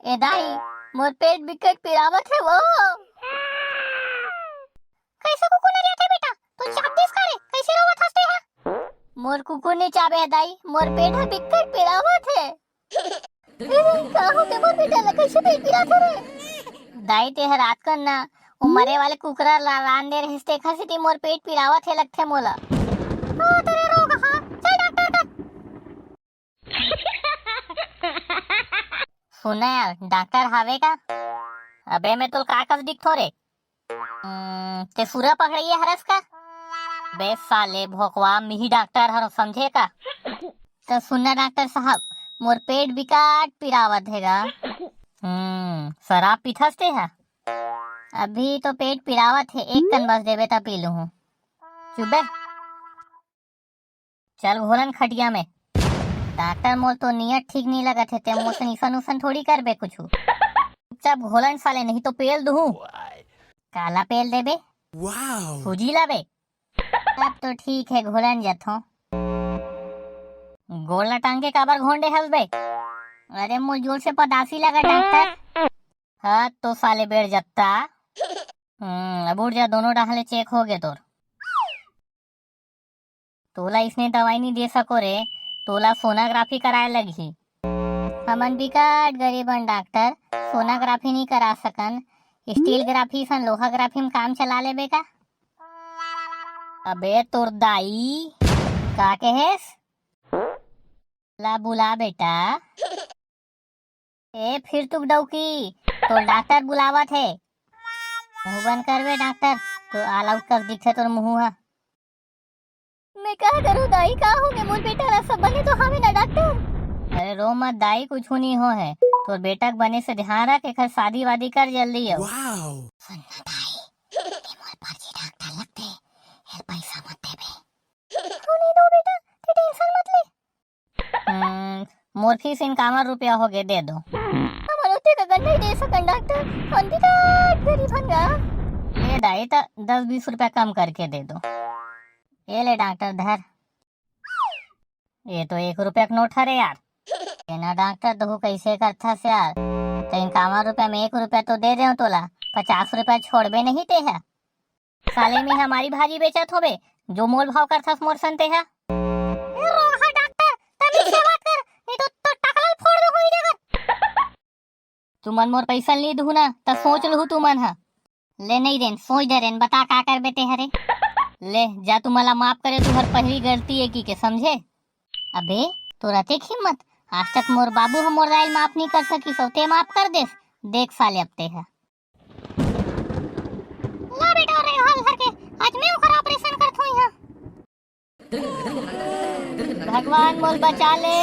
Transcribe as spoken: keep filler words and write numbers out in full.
ए दाई, मोर पेट बिकट पिरावत हे वो। कइसे कुकुर नरियाथे बेटा? तू चाप दिस का रे? कइसे रोवत हस तेहा? मोर कुकुर नइ चाबे हे दाई, मोर पेट ह बिकट पिरावत हे। ए, का होगे मोर बेटा ला, कइसे पेट पिरात हे रे? दाई, तेहा रात कन ना, वो मरे वाले कुकरा ला रांध दे रहिस, तेखर सेती मोर पेट पिरावत हे लगथे मोला। ओ, तेरे रोग हा, चल डॉक्टर कर। सुन ना यार, डॉक्टर हावे का? अबे, मैं तोला का कस दिखथों रे? हम्म, ते सुरा पकड़इया हरस का? बे साले भोकवा, मिही डॉक्टर हरों, समझे का? त सुन ना डॉक्टर साहब, मोर पेट बिकट पिरावत हे गा। हम्म, शराब पीथस ते हा? अभी तो पेट पिरावत हे, एक कन बस देबे त पी लूहूं। चुप बे। चल घोलन खटिया में। डॉक्टर, मोर तो नियत ठीक नइ लगत हे, ते मोर से निसन उसन थोड़ी करबे कुछु। चुपचाप घोलन साले, नहीं तो पेल दूहूं। काला पेल देबे? सूजी ला बे? तब तो ठीक हे, घोलन जाथों। गोड़ ला टांग के काबर घोंडे हस बे? अरे, मोर जोर से पदासी लगा डॉक्टर। हाथ तो साले बेड़ जत्ता। हम्म, अब उठ जा, दोनों डहार ले चेक होगे तोर। तोला इसने दवाई नइ दे सकों रे, तोला सोनोग्राफी कराए लगही। हमन बिकट गरीब हन डॉक्टर, सोनोग्राफी नइ करा सकन। स्टीलग्राफी सन लोहाग्राफी में काम चला लेबे का? अबे तोर दाई, का कहेस? ला बुला बेटा। ए, फिर तू डौकी, तोर डॉक्टर बुलावत हे। मुंह बंद कर बे डॉक्टर, तो आलाउट कस दिखथे तोर मुंह हा। मैं का करूं दाई, का होगे मोर बेटा ला? सब बने तो हावे ना डॉक्टर? अरे रो मत दाई, कुछु नइ होहे। तोर बेटा के बने से ध्यान रख, एकर शादी वादी कर जल्दी अब। सुन ना दाई, ये मोर फर्जी डॉक्टर लगथे, ये पैसा मत देबे। तू नइ दो बेटा, ते टेंशन मत ले। हम्म, मोर फीस इनकावन रुपया होगे, दे दो। हमन ओते का गंडा ही दे सकन डॉक्टर, हम बिकट गरीब हन गा। ले दाई, त दस बीस रुपया कम करके दे दो। ये ले डॉक्टर, धर। ये तो एक रुपया के नोट हरे यार। ए ना डॉक्टर, तहू कइसे करथस यार? त इनकावन रुपया में एक रुपया तो दे देंव तोला, पचास रुपया छोड़बे नहीं तेहा। साले में हमारी भाजी बेचत होबे, जो मोल भाव करथस मोर सन तेहा। ए रोगहा डॉक्टर, तमीज से बात कर, नहीं तो, तो टकला ल फोड़ दूहूं ई जगह। तुमन मोर पैसा नइ दुहू ना, त सोच लुहू तुमन ह। ले नइ देन, सोच डरे रेन, बता का करबे तेहा रे। ले, जा तुमन ला माफ करे, तुहर पहली गलती ए कहिके, समझे? अबे, तोर अतेक हिम्मत, आज तक मोर बाबू ह मोर दाई ल माफ नइ कर सकिस, अउ ते माफ कर देस। देख साले अब तेहा। ला बेटा, रे हाल धर के, आज मैं ओकर ऑपरेशन करथों इहाँ। भगवान मोल बचा ले।